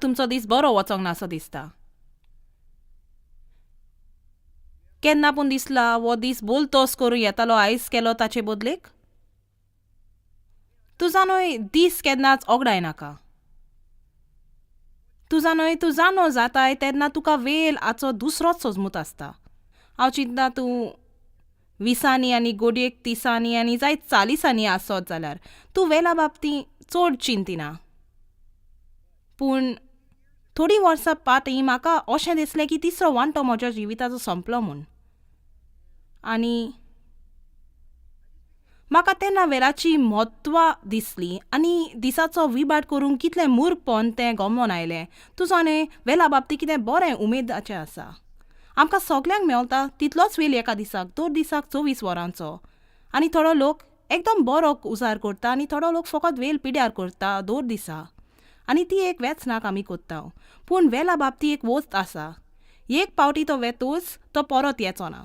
तुमचो दीस बरो वचोंक ना असो दिसता. केन्ना पूण दिसला हो दीस बोलतोस करूं येतालो आयज केलो ताचे बदलेक? तूं जाणोय दीस केन्नाच ओगडाय नाका. तूं जाणोय तूं जाणो जाताय तेन्ना तुका वेल हाचो दुसरोच सोजमूत आसता. हांव चिंतना तूं विसांनी आनी गोडयेक तिसांनी आनी जायत चालिसांनी आसत जाल्यार तूं वेला बाबतींत चड चिंतिना. पूण थोडीं वर्सां फाटीं म्हाका अशें दिसलें की तिसरो वांटो म्हज्या जिविताचो सोंपलो म्हूण. आनी म्हाका तेन्ना वेळाची म्हत्व दिसली आनी दिसाचो विभाट करूंक कितलें मूर्खपण तें गमोन आयलें. तूं जाणें वेला बाबतींत कितें बरें उमेदाचें आसा. आमकां सगल्यांक मेवता तितलोच वेळ एका दिसाक, दर दिसाक 24 वरांचो. आनी थोडो लोक एकदम बरो उजार करता आनी थोडो लोक फकत वेळ पिड्यार करता दर दिसा. आनी ती एक वेचनाक आमी करता. पूण वेला बाबतींत एक वस्त आसा, एक पावटी तो वेतूच तो परत येचो ना.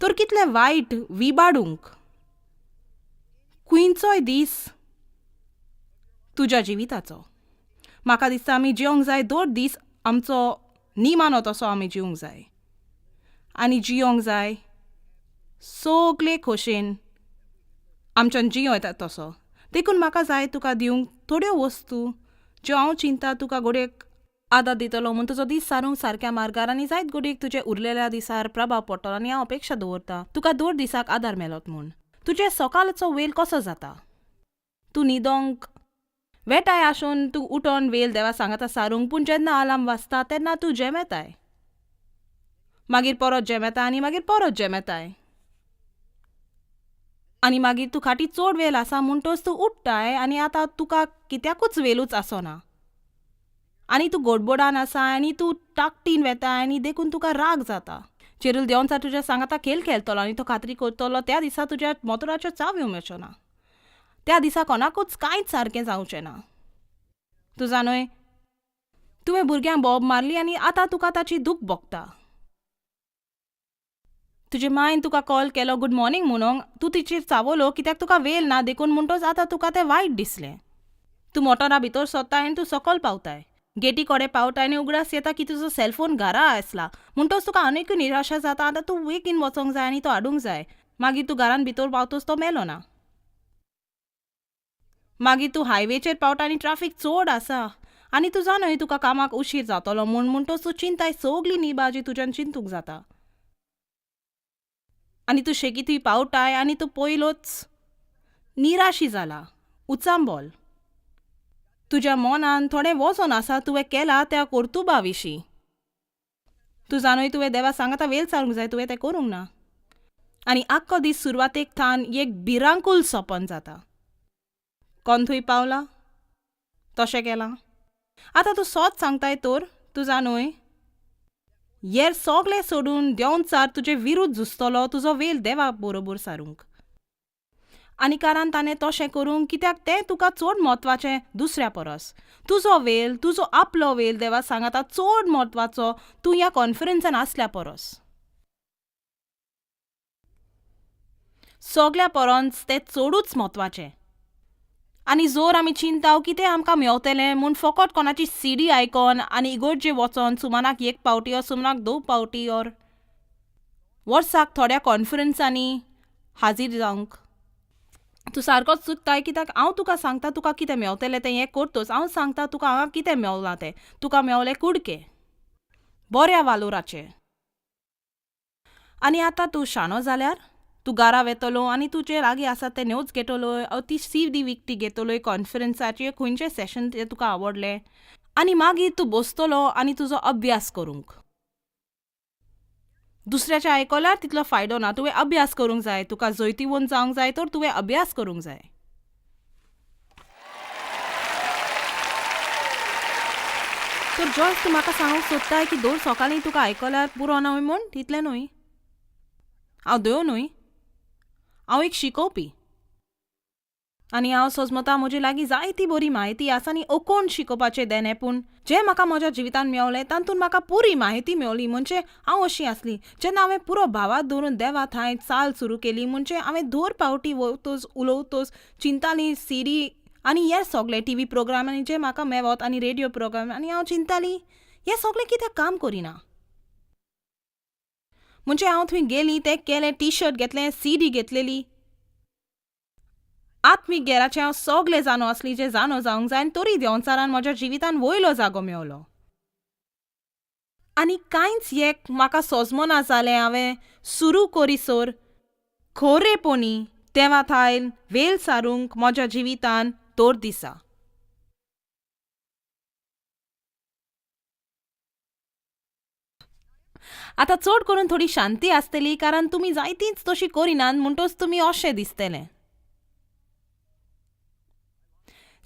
तर कितलें वायट विबाडूंक खंयचोय दीस तुज्या जिविताचो. म्हाका दिसता आमी जिवंक जाय दर दीस आमचो निमानो तसो आमी जिवंक जाय आनी जिवंक जाय सगळे खोशेन आमच्यान जियो येता तसो. देखून म्हाका जाय तुका दिवंक थोड्यो वस्तू ज्यो हांव चिंता तुका घडयेक आदार दितलो म्हूण तुजो दीस सारूंक सारक्या मार्गार आनी जायत घडयेक तुजे उरलेल्या दिसार प्रभाव पडटलो. आनी हांव अपेक्षा दवरता तुका दर दिसाक आदार मेळत म्हूण. तुजे सकाळचो वेळ कसो जाता? तूं न्हिदोंक वेटाय आसून तूं उठोन वेळ देवा सांगता सारूंक, पूण जेन्ना अलार्म वाजता तेन्ना तूं जेमेताय, मागीर परत जेमेता आनी मागीर परत जेमेताय आनी मागीर तूं खाटी चड वेळ आसा म्हणटोच तूं उठ्ठाय आनी आतां तुका कित्याकूच वेलूच आसना आनी तूं गोडबोडान आसा आनी तूं टाकटीन वेता आनी देखून तुका राग जाता. चेरूल देंवचार तुज्या सांगाता खेळ खेळटलो आनी तो खात्री करतलो त्या दिसा तुज्या मोटराच्यो चावयो मेळच्यो ना. त्या दिसा कोणाकूच कांयच सारकें जावचें ना. तूं जाणोय तुवें भुरग्यांक बोब मारली आनी आतां तुका ताची दूख भोगता. तुजे मायन तुका कॉल केलो गूड मॉर्निंग म्हणूंक, तूं तिचेर चावलो कित्याक तुका वेळ ना देखून म्हणटोच आतां तुका तें वायट दिसलें. तूं मोटरा भितर सोदताय आनी तूं सकयल पावताय, गेटी कडेन पावताय आनी उगडास येता की तुजो सेलफोन घरा आसला म्हणटोच तुका आनीकूय निराशा जाता. आतां तूं बेगीन वचोंक जाय आनी तो हाडूंक जाय. मागीर तूं घरान भितर पावतोच तो मेलो ना. मागीर तूं हायवेचेर पावता आनी ट्राफीक चड आसा आनी तूं जाणय तुका कामाक उशीर जातलो म्हूण, म्हणटोच तूं चिंताय सगली निबाजी तुज्यान चिंतूंक जाता आनी तूं शेकी थंय पावताय आनी तूं पयलोच निराशी जाला, उचांबोल. तुज्या मनान थोडें वजन आसा तुवें केलां त्या कर्तुबा विशीं. तूं जाणय तुवें देवा सांगाता वेळ सारूंक जाय, तुवें तें करूंक ना. आनी आख्खो दीस सुरवातेक थावन एक भिरांकूल सपन जाता. कोण थंय पावला तशें केलां. आतां तूं सोद सांगताय तर तूं जाणय येर सगळें सोडून देंवचार तुजे विरुद्ध झुजतलो तुजो वेळ देवा बरोबर सारूंक. आनी कारण ताणें तशें करूंक कित्याक तें तुका चड म्हत्वाचें दुसऱ्या परस. तुजो वेळ, तुजो आपलो वेळ देवा सांगाता चड म्हत्वाचो तूं ह्या कॉन्फरन्सान आसल्या परस. सगल्या परस तें चडूच म्हत्वाचें. आनी जोर आमी चिंताव की तें आमकां मेवतलें म्हूण फकत कोणाची सीडी आयकोन आनी इगोर्जे वचोन सुमानाक एक पावटी ओर सुमानाक 2 पावटी ओर वर्साक थोड्या कॉन्फरन्सांनी हाजीर जावंक. तूं सारकोच चुकताय कित्याक हांव तुका सांगता तुका कितें मेवतलें तें हें करतोच. हांव सांगता तुका हांगा कितें मेवलां तें. तुका मेवलें कुडके बऱ्या वालोराचें. आनी आतां तूं शाणो जाल्यार तूं घरा वेतलो आनी तुजे लागीं आसा तें नोट्स घेतलो, ती सीडी विकती घेतलोय कॉन्फरन्साचे खंयचें सेशन तें तुका आवडलें आनी मागीर तूं बसतलो आनी तुजो अभ्यास करूंक. दुसऱ्याचें आयकल्यार तितलो फायदो ना. तुवें अभ्यास करूंक जाय. तुका जैतिवंत जावंक जाय तर तुवें अभ्यास करूंक जाय. तर जॉयस तूं म्हाका सांगूंक सोदताय की दर सकाळीं तुका आयकल्यार पुरो न्हय म्हूण? तितलें न्हय, हांव देव न्हय, हांव एक शिकोवपी आनी हांव सोजमता म्हजे लागीं जायती बरी म्हायती आसा आनी ओकोण शिकोवपाचें देणें. पूण जें म्हाका म्हज्या जिवितांत मेवलें तातूंत म्हाका पुरी म्हायती मेवली. म्हणजे हांव अशी आसली जेन्ना हांवें पुरो भावात दवरून देवा थंय चाल सुरू केली म्हणजे हांवें दर पावटी वतोच उलोवतोच चिंताली सीडी आनी हे सोगले टी व्ही प्रोग्राम आनी जे म्हाका मेवत आनी रेडियो प्रोग्राम आनी हांव चिंताली हें सोगलें कित्याक काम करिना. म्हणजे हांव थंय गेली, तें केलें, टी शर्ट घेतलें, सी डी घेतलेली. आत्मीक गेराचें हांव सोगलें जाणो आसली जें जाणो जावंक जाय आनी तरी देंवचारान म्हज्या जिवितान वयलो जागो मेवलो. आनी कांयच एक म्हाका सोजमना जालें. हांवें सुरू करीसर खोरेपणी देवा थायल वेल सारूंक म्हज्या जिवितान तोर दिसा. आतां चड करून थोडी शांती आसतली कारण तुमी जायतींच तशी करिनात म्हणटच तुमी अशें दिसतलें.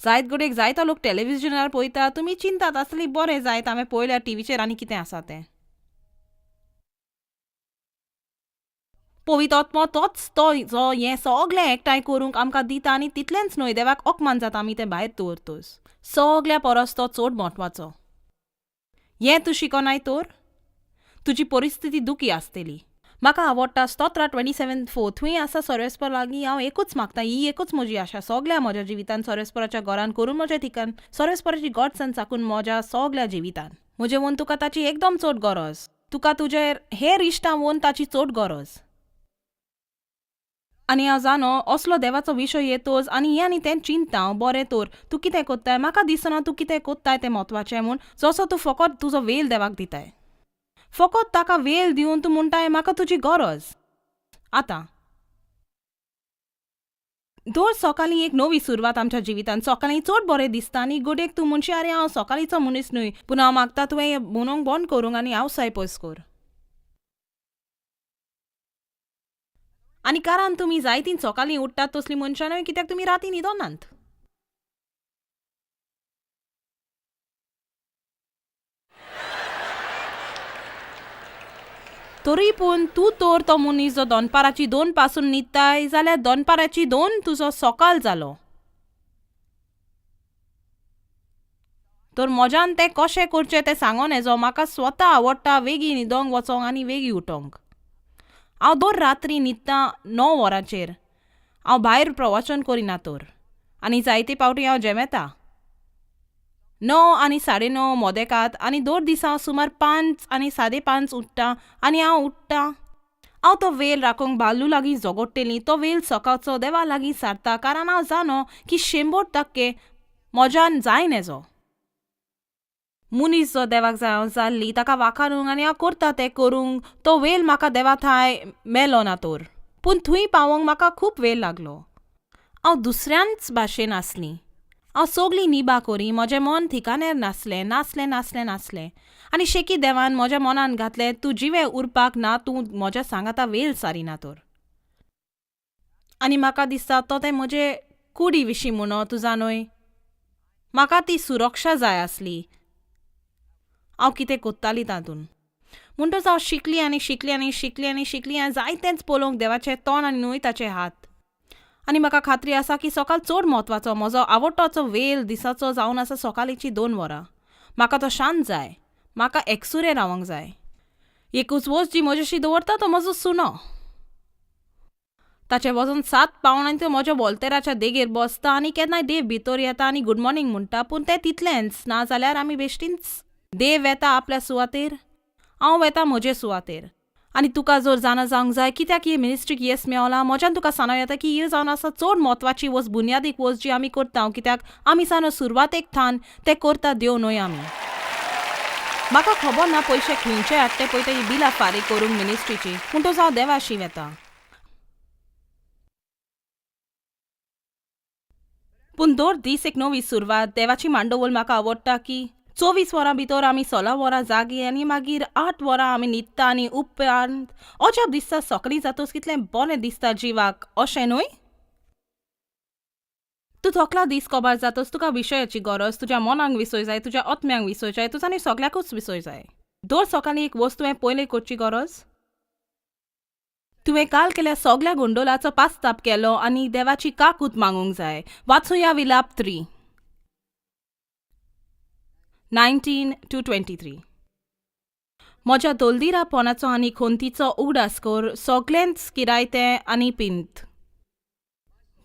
जायत घडयेक जायतो लोक टॅलिविजनार पळयता, तुमी चिंतात आसतली बरें जायत हांवें पळयल्यार टिवीचेर आनी कितें आसा तें. पवित्र आत्मो तोच तो जो हें सगलें एकठांय करूंक आमकां दिता आनी तितलेंच न्हय देवाक अपमान जाता आमी तें भायर दवरतच. सगल्या परस तो चड म्हत्वाचो. हें तूं शिकोनाय तर तुजी परिस्थिती दुखी आसतली. म्हाका आवडटा स्तोत्रा 27:4 थंय आसा सर्वेस्पर लागीं हांव एकूच मागता, ही एकूच म्हजी आशा सगल्या म्हज्या जिवितान सर्वेस्पराच्या घरान करून म्हज्या ठिकाण सर्वेस्पराची गोडसाण चाकून म्हज्या सगल्या जिवितान. म्हजें वोन तुका ताची एकदम चड गरज, तुका तुजेर हेर इश्टां वोन ताची चड गरज. आनी हांव जाणो असलो देवाचो विशय येतोच आनी हें आनी तें चिंता हांव बरें तर तूं कितें कोत्ताय, म्हाका दिसना तूं कितें कोत्ताय तें म्हत्वाचें म्हूण जसो तूं फकत तुजो वेल देवाक दिताय, फकत ताका वेल दिवन तूं म्हणटाय म्हाका तुजी गरज. आतां दर सकाळीं एक नवी सुरवात आमच्या जिवितान. सकाळीं चड बरें दिसता आनी गोडेक तूं म्हणशी आरे हांव सकाळींचो मनीस न्हय, पूण हांव मागता तुवें म्हणूंक बंद करूंक आनी हांव पयस कर. आनी कारण तुमी जायतीं सकाळीं उठ्ठात तसलीं मनशां न्हय कित्याक तुमी राती न्हिदोनात. तरी पूण तूं तर तो मनीस जो दनपाराची 2 पासून न्हिदताय जाल्यार दनपाराची 2 तुजो सकाळ जालो. तर म्हज्यान तें कशें करचें तें सांगोन येजो. म्हाका स्वता आवडटा वेगीं न्हिदोंक वचोंक आनी वेगीं उठोंक. हांव दर रात्री न्हिदतां 9 वरांचेर. हांव भायर प्रवचन करिना तर आनी जायते पावटी हांव जेमेता 9 आनी 9:30 मोदेकात आनी दर दिसा हांव सुमार 5 आनी 5:30 उठ्ठा आनी हांव उठ्ठा. हांव तो वेल राखूंक बालू लागीं झगडटली, तो वेल सकाळचो देवा लागीं सारता कारण हांव जाणो की 100% म्हज्यान जायन येजो. मनीस जो देवाक जाय हांव जाल्ली ताका वाखारूंक आनी हांव करता तें करूंक तो वेल म्हाका देवा थांय मेलो ना तर, पूण थंय पावोंक म्हाका खूब वेळ लागलो. हांव दुसऱ्यांच भाशेन आसली. हांव सगळीं निभा करी, म्हजें मन ठिकाण्यार नासलें नासलें नासलें नासलें आनी शेकी देवान म्हज्या मनान घातलें तूं जिवें उरपाक ना, तूं म्हज्या सांगाता वेल सारिना तर. आनी म्हाका दिसता तो तें म्हजे कुडी विशीं म्हणो तूं जाणय, म्हाका ती सुरक्षा जाय आसली. हांव कितें कोत्ताली तातूंत म्हणटच हांव शिकली आनी शिकली आनी शिकली आनी शिकली आनी जायतेंच पळोवंक देवाचें तोंड आनी न्हय ताचे हात. आनी म्हाका खात्री आसा की सकाळ चड म्हत्वाचो म्हजो आवडटोचो वेल दिसाचो जावन आसा सकाळीची 2 वरां. म्हाका तो शांत जाय, म्हाका एकसुरें रावंक जाय. एकूच वस्त जी म्हज्याशी दवरता तो म्हजो सुनो. ताचें वजन 7 पावंड आनी तो म्हज्या वॉल्तेराच्या देगेर बसता आनी केन्नाय देव भितर येता आनी गूड मॉर्निंग म्हणटा, पूण तें तितलेंच. ना जाल्यार आमी बेश्टींच देव वेता आपल्या सुवातेर, हांव वेता म्हजे सुवातेर. आनी तुका जर जाणा जावंक जाय कित्याक ही मिनिस्ट्रीक येस मेवला, म्हज्यान तुका सांगूं येता की ही जावन आसा चड म्हत्वाची वस्त, बुन्यादीक वस्त जी आमी करता, कित्याक आमी जाणा सुरवातेक थान तें करता देव न्हय आमी. म्हाका खबर ना पयशे खंयचे हाडटे पळय ते ही बिलां फारीक करूंक मिनिस्ट्रीची, म्हणटच हांव देवाशी वेता. पूण दर दीस एक नवी सुरवात. देवाची मांडवळ म्हाका आवडटा की 24 वरां भितर आमी 16 वरां जागी आनी मागीर 8 वरां आमी न्हिदता आनी उपरांत अजाप दिसता सकाळीं जातच कितलें बरें दिसता जिवाक, अशें न्हय? तूं थकला दीस कबार जातच तुका विशयाची गरज, तुज्या मनाक विसय जाय, तुज्या आत्म्यांक विसय जाय, तुजा आनी सगळ्याकूच विसय जाय. दर सकाळीं एक वस्त तुवें पयलें करची गरज, तुवें काल केल्या सगळ्या गोंडोलाचो पास्ताप केलो आनी देवाची काकूत मागूंक जाय. वाचुया विलाप 3 19-23. म्हज्या दोलदिरापणाचो आनी खोंतीचो उगडास कर, सगळेंच किरायतें आनी पिंत.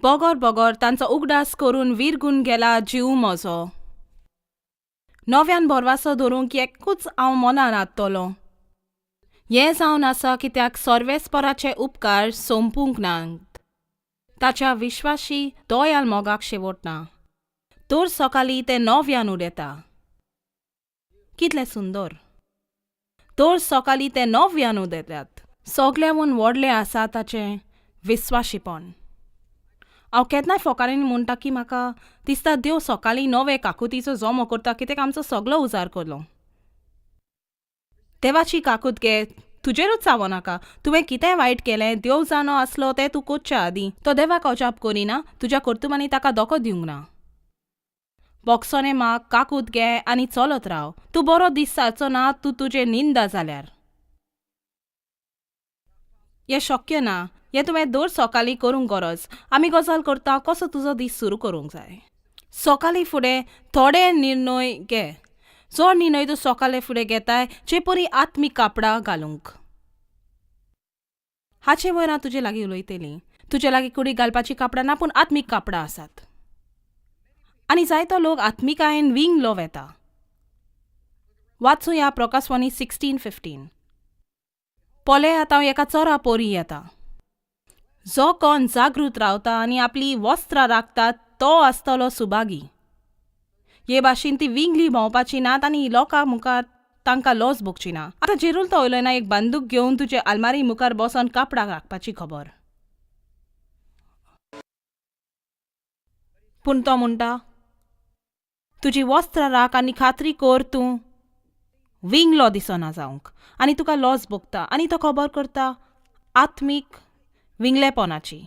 बोगोर बोगोर तांचो उगडास करून विरगून गेला जीव म्हजो. नव्यान भरवासो धरूंक एकूच हांव मनान हाडटलो. हें जावन आसा कित्याक सर्वेस्पराचे उपकार सोंपूंक नात. ताच्या विश्वाशी दयाल मोगाक शेवट ना. तर सकाळीं तें नव्यान उडयता. कितलें सुंदर. तर सकाळीं तें नव्यान उदयतात. सगळ्याहून व्हडलें आसा ताचें विस्वाशीपण. हांव केन्नाय फोकारांनी म्हणटा की म्हाका दिसता देव सकाळीं नवे काकुतीचो जमो करता कित्याक आमचो सगलो उजार करलो. देवाची काकूत घे, तुजेरूच चावो नाका. तुवें कितेंय वायट केलें, देव जाणो आसलो तें तूं करच्या आदीं. तो देवाक अजाप करिना, तुज्या कर्तुबांनी ताका धोको दिवंक ना. बोगसोने माग, काकूत घे आनी चलत राव. तूं बरो दीस सारचो ना तूं तुजें निंदा जाल्यार. हें शक्य ना. हें तुवें दर सकाळीं करूंक गरज. आमी गजाल करता कसो तुजो दीस सुरू करूंक जाय. सकाळीं फुडें थोडे निर्णय घे. जो निर्णय तूं सकाळीं फुडें घेताय जे परी आत्मीक कापडां घालूंक. हाचे वयर हांव तुजे लागीं उलयतली. तुजे लागीं कुडीक घालपाचीं कापडां ना पूण आत्मीक कापडां आसात. आनी जायतो लोक आत्मिकायेन विंगलो वेता. वाचुया प्रकाशवाणी 16:15. पळयात हांव एका चोरा पोरी येता. जो कोण जागृत रावता आनी आपली वस्त्रां राखता तो आसतलो सुभागी. हे भाशेन ती विंगली भोंवपाची नात आनी लोकां मुखार तांकां लॉस भोगची ना. आतां जेरूल तो उलयना एक बंदूक घेवन तुजे आलमारी मुखार बसोन कापडां राखपाची खबर. पूण तो म्हणटा तुजी वस्त्रां राख आनी खात्री कर तूं विंगलो दिसना जावंक आनी तुका लॉस भोगता. आनी तो खबर करता आत्मीक विंगलेपणाची.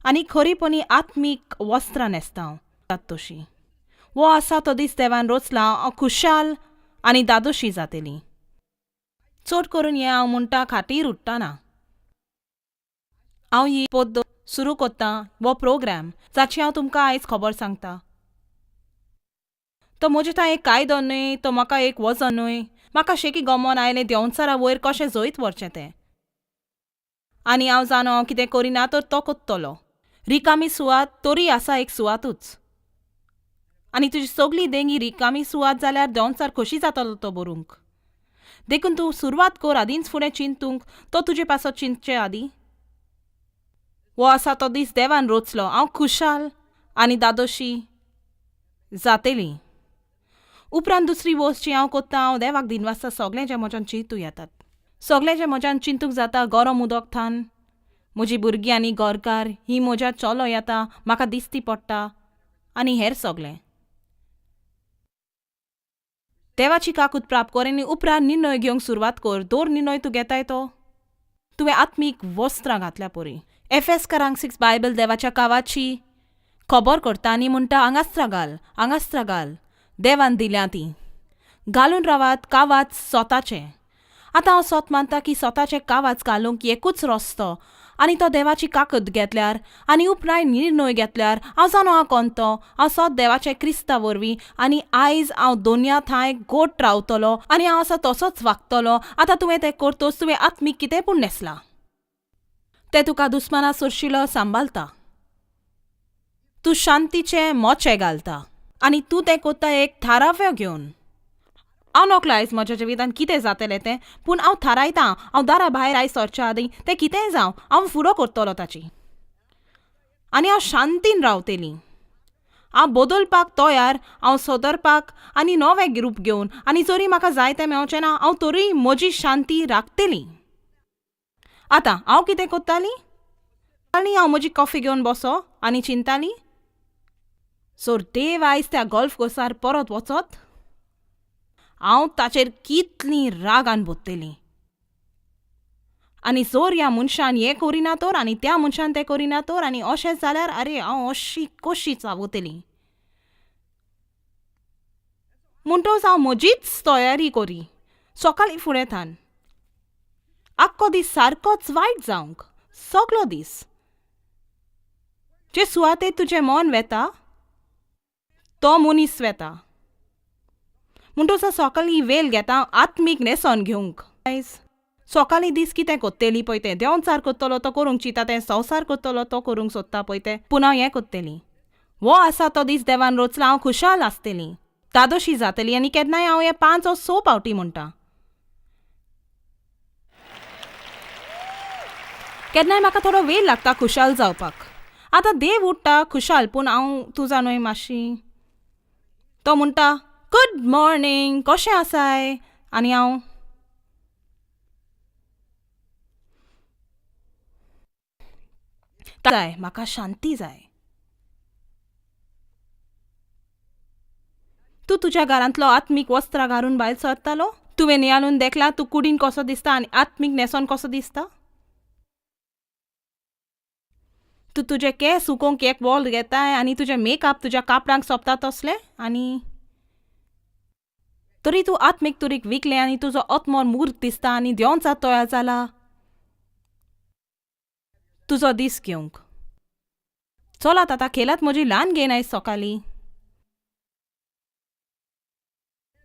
आनी खरीपणी आत्मीक वस्त्रां न्हेसता हांव तशी. वो आसा तो दीस देवान रोचला, हांव खुशाल आनी दादोशी जातली. चड करून हें हांव म्हणटा खाटीर उठ्ठना. हांव ही पद्दत सुरू करतां हो प्रोग्राम जाची हांव तुमकां आयज खबर सांगता. तो म्हजे थंय एक कायदो न्हय, तो म्हाका एक वजन न्हय. म्हाका शेकी गमोन आयलें देंवचारा वयर कशें जैत व्हरचें तें. आनी हांव जाणो हांव कितें करिना तर तो कोत्तलो. रिकामी सुवात तरी आसा एक सुवातूच. आनी तुजी सगली देंगी रिकामी सुवात जाल्यार देंवचार खोशी जातलो तो बरूंक. देखून तूं सुरवात कर आदींच फुडें चिंतूंक, तो तुजे पासत चिंतचे आदीं. हो आसा तो दीस देवान रोचलो, हांव खुशाल आनी दादोशी जातली. उपरांत दुसरी वस्त जी हांव कोत्ता, हांव देवाक दिनवासता सगळें जें म्हज्यान चिंतूं येतात. सगळें जें म्हज्यान चिंतूंक जाता गरम उदक थान म्हजी भुरगीं आनी घरकार ही म्हज्या चलो येता म्हाका दिसती पडटा आनी हेर सगळें. देवाची काकूत प्राप्त कर आनी उपरांत निर्णय घेवंक सुरवात कर. दर निर्णय तूं घेताय तो तुवें आत्मीक वस्त्रां घातल्या परी. एफएसकारांक 6 बायबल देवाच्या कावाची खबर करता आनी म्हणटा आंगास्त्रां घाल, आंगास्त्रां घाल, देवान दिल्या ती घालून रावात कावाच स्वताचें. आतां हांव सोत मानता की स्वताचें कावाच घालूंक एकूच रस्तो आनी तो देवाची काकत घेतल्यार आनी उपरांत निर्णय घेतल्यार हांव जाणो हांव कोण तो. हांव सोत देवाचे क्रिस्ता वरवीं आनी आयज हांव दोनया थांय गोट रावतलो आनी हांव आसा तसोच वागतलो. आतां तुवें तें करतोच तुवें आत्मीक कितें पूण न्हेसलां तें तुका दुस्माना सुरशिलो सांबाळता. तूं शांतीचे मोचे घालता आनी तूं तें कोत्ता एक थाराव्यो घेवन. हांव नकळो आयज म्हज्या जिवितांत कितें जातलें तें, पूण हांव थारायतां हांव दारा भायर आयज सरच्या आदीं तें कितेंय जावं हांव फुडो करतलो ताची आनी हांव शांतीन रावतली. हांव बदलपाक तयार, हांव सोदरपाक आनी नवें रूप घेवन आनी जरी म्हाका जाय तें मेवचें ना हांव तरूय म्हजी शांती राखतली. आतां हांव कितें करताली आनी हांव म्हजी कॉफी घेवन बसो आनी चिंताली सो देव आयज त्या गोल्फ कोर्सार परत वचत हांव ताचेर कितली रागान बोत्तली. आनी जोर ह्या मनशान हें करिना तर आनी त्या मनशान तें करिना तर आनी अशें जाल्यार आरे हांव अशी कशी चावतली. म्हणटकच हांव म्हजीच तयारी करी सकाळीं फुडें थान आख्खो दीस सारकोच वायट जावंक सगलो दीस. जे सुवातेर तुजें मन वेता तो मनीस वेता. म्हणटकच हांव सकाळीं वेळ घेता आत्मीक न्हेसोन घेवंक. आयज सोकाळीं दीस कितें कोत्तेली पळय तें देंवचार कोत्तलो तो करूंक चिंता तें संवसार कोत्तलो तो करूंक सोदता पळय तें पूण हांव हें कोत्तेली. हो आसा तो दीस देवान रोचला हांव खुशाल आसतली तादोशी जातली आनी केन्नाय हांव हें 5 o 6 फावटी म्हणटा. केन्नाय म्हाका थोडो वेळ लागता खुशाल जावपाक. आतां देव उठ्ठा खुशाल पूण हांव तुजा न्हय मातशी. तो म्हणटा गुड मॉर्निंग कशें आसाय आनी हांव जाय म्हाका शांती जाय. तूं तुज्या घरांतलो आत्मीक वस्त्रां घालून भायर सरतालो? तुवें नियाळून देखला तूं कुडीन कसो दिसता आनी आत्मीक न्हेसोन कसो दिसता? तूं तुजे केंस सुकोवंक एक वॉल घेताय आनी तुजें मेकअप तुज्या कापडांक सोंपता तसलें आनी तरी तूं आत्मीक तुरीक विकलें आनी तुजो आत्मो मूर्ख दिसता आनी देंवचार तयार जाला तुजो दीस घेवंक. चलात आतां खेलात म्हजी ल्हान घेन आयज सकाळीं.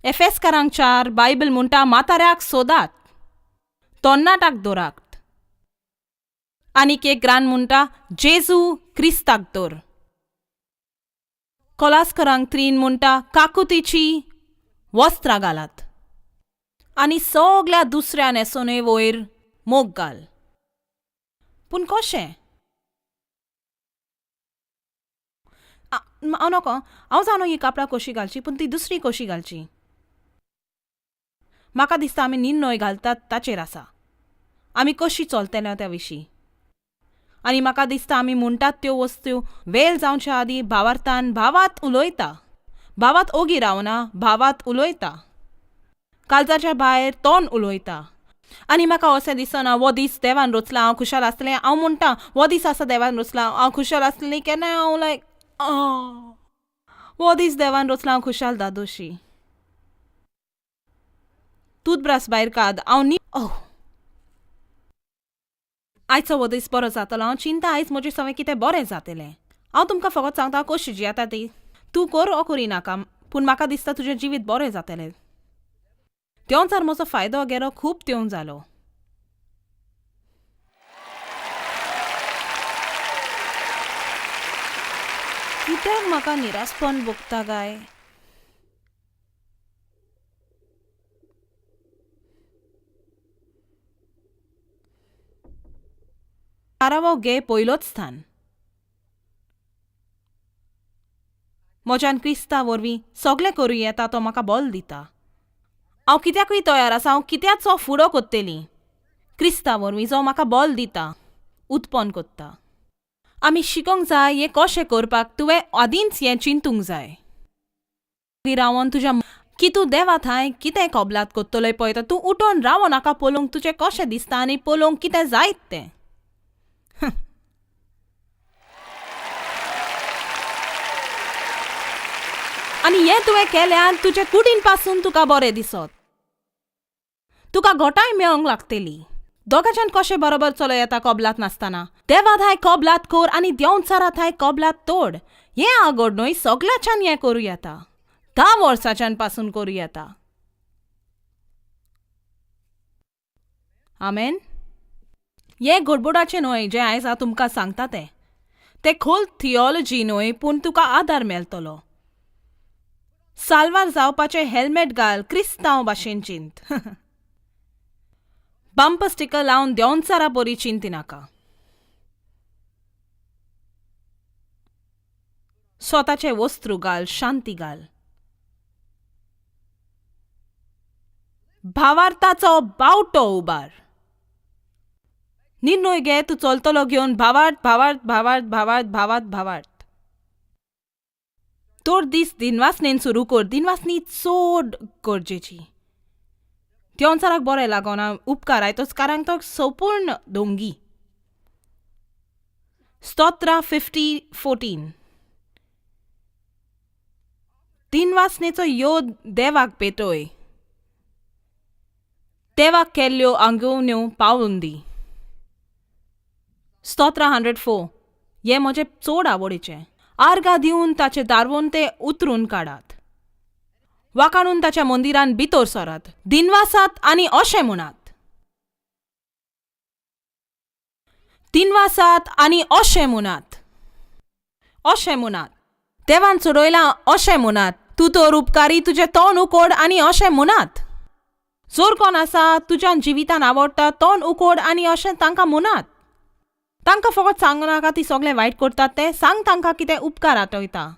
एफेस्कारांक 4 बायबल म्हणटा म्हाताऱ्याक सोदात तोन्नाटाक दवरात. आनीक एक ग्रान म्हणटा जेजू क्रिस्ताक दवर. कोलास्करांक 3 म्हणटा काकुतीची वस्त्रां घालात आनी सगल्या दुसऱ्या न्हेसोने वयर मोग घाल. पूण कशें? हांव नको हांव जाणो ही कापडां कशी घालची पूण ती दुसरी कशी घालची? म्हाका दिसता आमी निर्णय घालतात ताचेर आसा आमी कशी चलतले त्या विशीं. आनी म्हाका दिसता आमी म्हणटात त्यो वस्तू वेल जावच्या आदीं भावार्थान भावात उलयता. भावात ओगी रावना भावात उलयता. काळजाच्या भायर तोंड उलयता. आनी म्हाका अशें दिसना हो दीस देवान रचला हांव खुशाल आसतलें. हांव म्हणटा हो दीस आसा देवान रचला हांव खुशाल आसतलें. केन्नाय हांव लायक हो दीस देवान रचला हांव खुशाल दादोशी. टूथब्रश भायर काड हांव न्ही आयचो हो दीस बरो जातलो. हांव चिंता आयज म्हजें सगळें कितें बरें जातलें. हांव तुमकां फकत सांगता कशी जियेता ती तूं कर ओ करिनाका पूण म्हाका दिसता तुजें जिवीत बरें जातलें. देंवचार म्हजो फायदो गेलो खूब तेवन जालो. कित्याक म्हाका निरासपण भोगता काय? थारावो घे पयलोच स्थान. म्हज्यान क्रिस्ता वरवीं सगळें करूं येता तो म्हाका बल दिता. हांव कित्याकूय तयार आसा. हांव कित्याचो फुडो कोत्तेली क्रिस्ता वरवीं जो म्हाका बल दिता उत्पन्न कोत्ता. आमी शिकोंक जाय हें कशें करपाक तुवें आदींच हें चिंतूंक जाय. रावन तुज्या की तूं देवा थांय कितें कबलात कोत्तलोय पळयता तूं उठोन रावो नाका पळोवंक तुजें कशें दिसता आनी पळोवंक कितें जायत तें. आनी हें तुवें केल्यार तुजे कुडीन पासून तुका बरें दिसत. तुका घोटाय मेळोंक लागतली. दोगांच्यान कशें बरोबर चलो येता कबलात नासतना? देवा थांय कबलात कर आनी देंवचारा थांय कबलात तोड. हें आगोड न्हय सगल्याच्यान हें करूं येता. 10 वर्सांच्यान पासून करूं येता. आमेन. हें गडबडाचें न्हय जें आयज हांव तुमकां सांगता तें. तें खोल थियोलॉजी न्हय पूण तुका आदार मेळटलो. साल्वार जावपाचें हेल्मेट घाल क्रिस्तांव भाशेन चिंत. बंपर स्टिकर लावन देंवचारा बरी चिंतिनाका. स्वताचें वस्त्रू घाल शांती घाल. भावार्थाचो बावटो उबार. निर्णय घे तूं चलतलो घेवन भावार्थ भावार्थ भावार्थ भावार्थ भावार्थ भावार्थ. तोर दीस दिनवासनेन सुरू कर. दिनवासनी चड गरजेची. देंवचाराक बरें लागना उपकार आयतोच कारण तो संपूर्ण दोंगी. स्तोत्रा 50:14. दिनवासनेचो योद देवाक पेटोय. देवाक केल्ल्यो आंगोवण्यो पावून दी. स्तोत्रा 104. हें म्हजें चड आवडीचें. आर्गां दिवन ताचे दारवून ते उतरून काडात. वाकाणून ताच्या मंदिरान भितर सरात. दिनवासात आनी अशें म्हणात. दिनवासात आनी अशें म्हणात, अशें म्हणात, देवान सोडयलां अशें म्हणात, तूं तर उपकारी, तुजें तोंड उकोड आनी अशें म्हणात. जोर कोण आसा तुज्यान जिवितान आवडटा, तोंड उकोड आनी अशें तांकां म्हणात. तांकां फकत सांगू नाका ती सगळें वायट करतात तें, सांग तांकां कितें उपकार आठवता.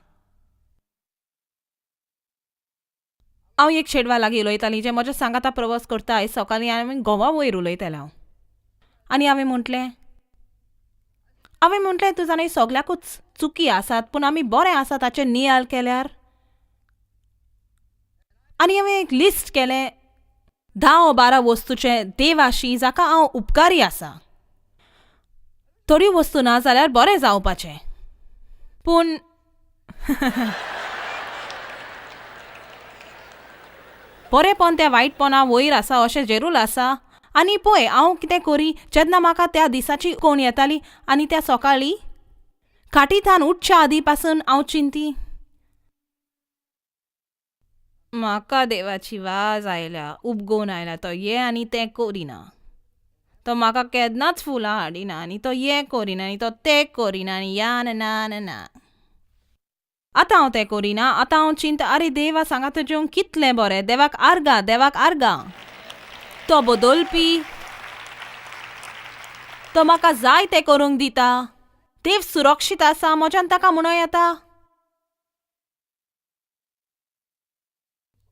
हांव एक चेडवा लागीं उलयतालीं जें म्हज्या सांगाता प्रवास करता आयज सकाळीं. हांवें घोवा वयर उलयतालें हांव आनी हांवें म्हटलें, तूं जाणा, सगल्याकूच चुकी आसात, पूण आमी बरें आसा ताचेर नियाळ केल्यार. आनी हांवें एक लिस्ट केलें 10 वो 12 वस्तूचें देवाशी जाका हांव उपकारी आसा. थोड्यो वस्तू ना जाल्यार बरें जावपाचें, पूण बरेंपण त्या वायटपणा वयर आसा अशें जेरूल आसा. आनी पळय हांव कितें करी, जेन्ना म्हाका त्या दिसाची कोण येताली आनी त्या सकाळीं खाटीथान उठच्या आदी पासून हांव चिंती, म्हाका देवाची वाज आयल्या, उबगोन आयल्या, तो हें आनी तें करिना, तो म्हाका केन्नाच फुलां हाडिना आनी तो हें करिना आनी तो तें करिना आनी या ना ना ना. आतां हांव तें करिना. आतां हांव चिंता, आरे देवा सांगात जेवंक कितलें बरें. देवाक आर्गां, देवाक आर्गां. तो बदलपी, तो म्हाका जाय तें करूंक दिता. देव सुरक्षीत आसा म्हज्यान ताका म्हणूं येता,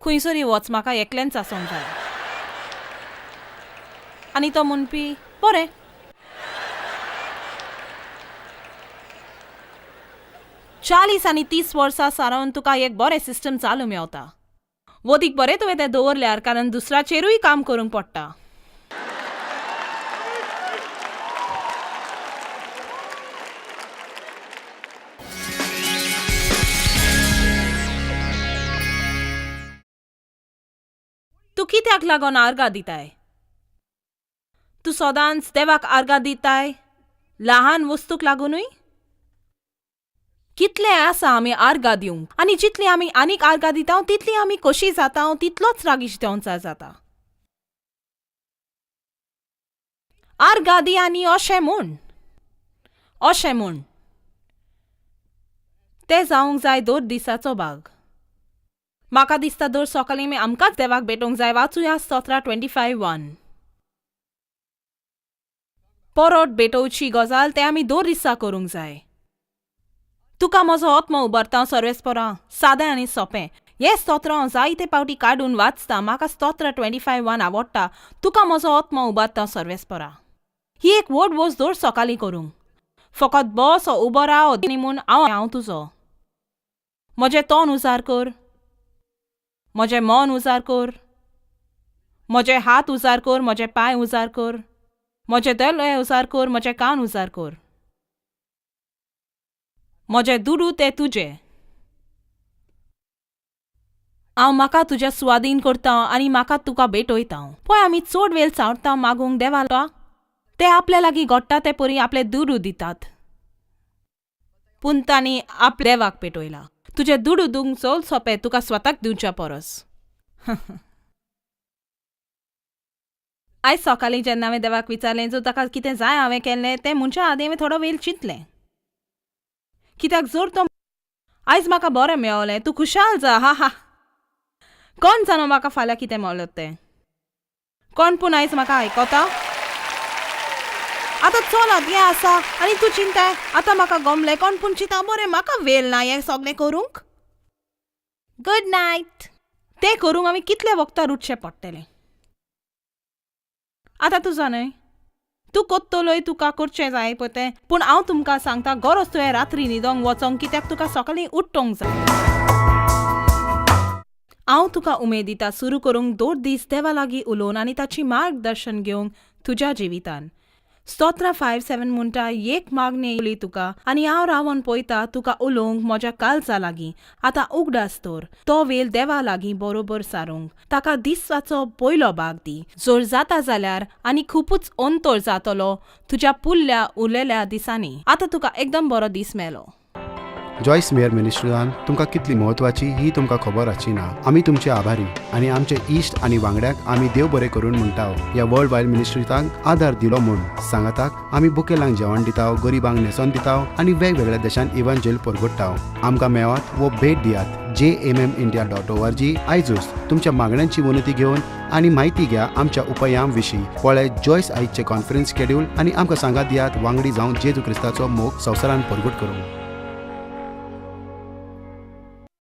खंयसरूय वच, म्हाका एकलेंच आसूंक जाय. आनी तो म्हणपी, बरें. 40 आनी 30 वर्सां सारोवन तुका एक बरें सिस्टम चालू मेवता. वदीक बरें तुवें तें दवरल्यार, कारण दुसऱ्याचेरूय काम करूंक पडटा. तूं कित्याक लागून आर्गां दिताय? तूं सदांच देवाक आर्गां दिताय, लहान वस्तूक लागुनूय. कितलें आसा आमी आर्गां दिवंक, आनी जितली आमी आनीक आर्गां दिता तितली आमी खोशी जाता, तितलोच रागीश देंवचार जाता. आर्गां दी आनी अशें म्हूण, अशें म्हूण, तें जावंक जाय दर दिसाचो भाग. म्हाका दिसता दर सकाळीं आमी आमकांच देवाक भेटोवंक जाय. वाचुया स्तोत्रा 25:1. परत भेटोवची गजाल, तें आमी दर दिसा करूंक जाय. तुका म्हजो आत्मो उबारता सर्वेस्परा. सादें आनी सोंपें हें स्तोत्र हांव जायते पावटी काडून वाचता. म्हाका स्तोत्र 25:1 आवडटा. तुका म्हजो आत्मो उबारता सर्वेस्परा. ही एक व्हड वस्त दर सकाळीं करूंक. फकत बस उबो राव आनी म्हूण, हांव तुजो. म्हजें तोंड उजार कर, म्हजें मन उजार कर, म्हजे हात उजार कर, म्हजे पांय उजार कर, म्हजे दोळे उजार कर, म्हजे कान उजार कर. म्हजे दुडू ते तुजे. हांव म्हाका तुज्या सुवादीन करता आनी म्हाका तुका भेटयता. पळय, आमी चड वेळ चावता मागूंक देवाला. ते आपल्या लागीं घडटा ते परी आपले दुडू दितात, पूण तांणी आपल्या देवाक पेटयला. तुजे दुडू दिवंक चड सोंपें तुका स्वताक दिवच्या परस. आयज सकाळीं जेन्ना हांवें देवाक विचारलें, जर ताका कितें जाय हांवें केल्लें तें म्हणच्या आदीं, हांवें थोडो वेळ चिंतलें, कित्याक जर तो आयज म्हाका बरें मेवलें, तूं खुशाल जा. हा हा, कोण जाणो म्हाका फाल्यां कितें मेवलें तें. कोण पूण आयज म्हाका आयकता? आतां चलात, हें आसा आनी तूं चिंताय, आतां म्हाका गमलें. कोण पूण चिंता, बरें, म्हाका वेळ ना हें सगळें करूंक, गुड नायट. तें करूंक आमी कितले वखदां उठचें पडटलें. आतां तूं जाणय, तूं कोत्तलोय, तुका करचें जाय पळय तें. पूण हांव तुमकां सांगता, गरज तुवें रात्री न्हिदोंक वचोंक, कित्याक तुका सकाळीं उठोंक जाय. हांव तुका उमेद दिता सुरू करूंक दर दीस देवा लागीं उलोवन आनी ताची मार्गदर्शन घेवंक तुज्या जिवितान. स्तोत्र 5:7 म्हणटा, एक मागणें येयली तुका आनी हांव रावन पळयता तुका उलोवंक म्हज्या काळजा लागीं. आतां उगडास दवर, तो वेळ देवा लागीं बरोबर सारूंक ताका दिसाचो पयलो भाग दी जर जाता जाल्यार, आनी खुपूच अंतर जातलो तुज्या पुडल्या उरलेल्या दिसांनी. आतां तुका एकदम बरो दीस मेलो. जॉयस मेयर मिनिस्ट्रीन तुमकां कितली म्हत्वाची ही तुमकां खबर आसची ना. आमी तुमचे आभारी आनी आमचे इश्ट आनी वांगड्यांक आमी देव बरें करून म्हणटा ह्या वर्ल्ड वायड मिनिस्ट्रीतांक आदार दिलो म्हूण. सांगाताक आमी बुकेलांक जेवण दिता, गरिबांक न्हेसोन दिता आनी वेगवेगळ्या देशांत इव्हांजेल परगट्टा. आमकां मेळात वो भेट दियात jmmindia.org. आयजूच तुमच्या मागण्यांची विनंती घेवन आनी म्हायती घ्या आमच्या उपायां विशीं. पळय जॉयस आयजचे कॉन्फरन्स शेड्यूल आनी आमकां सांगात दियात वांगडी जावन जेजू क्रिस्ताचो मोग संवसारान परगट करूंक.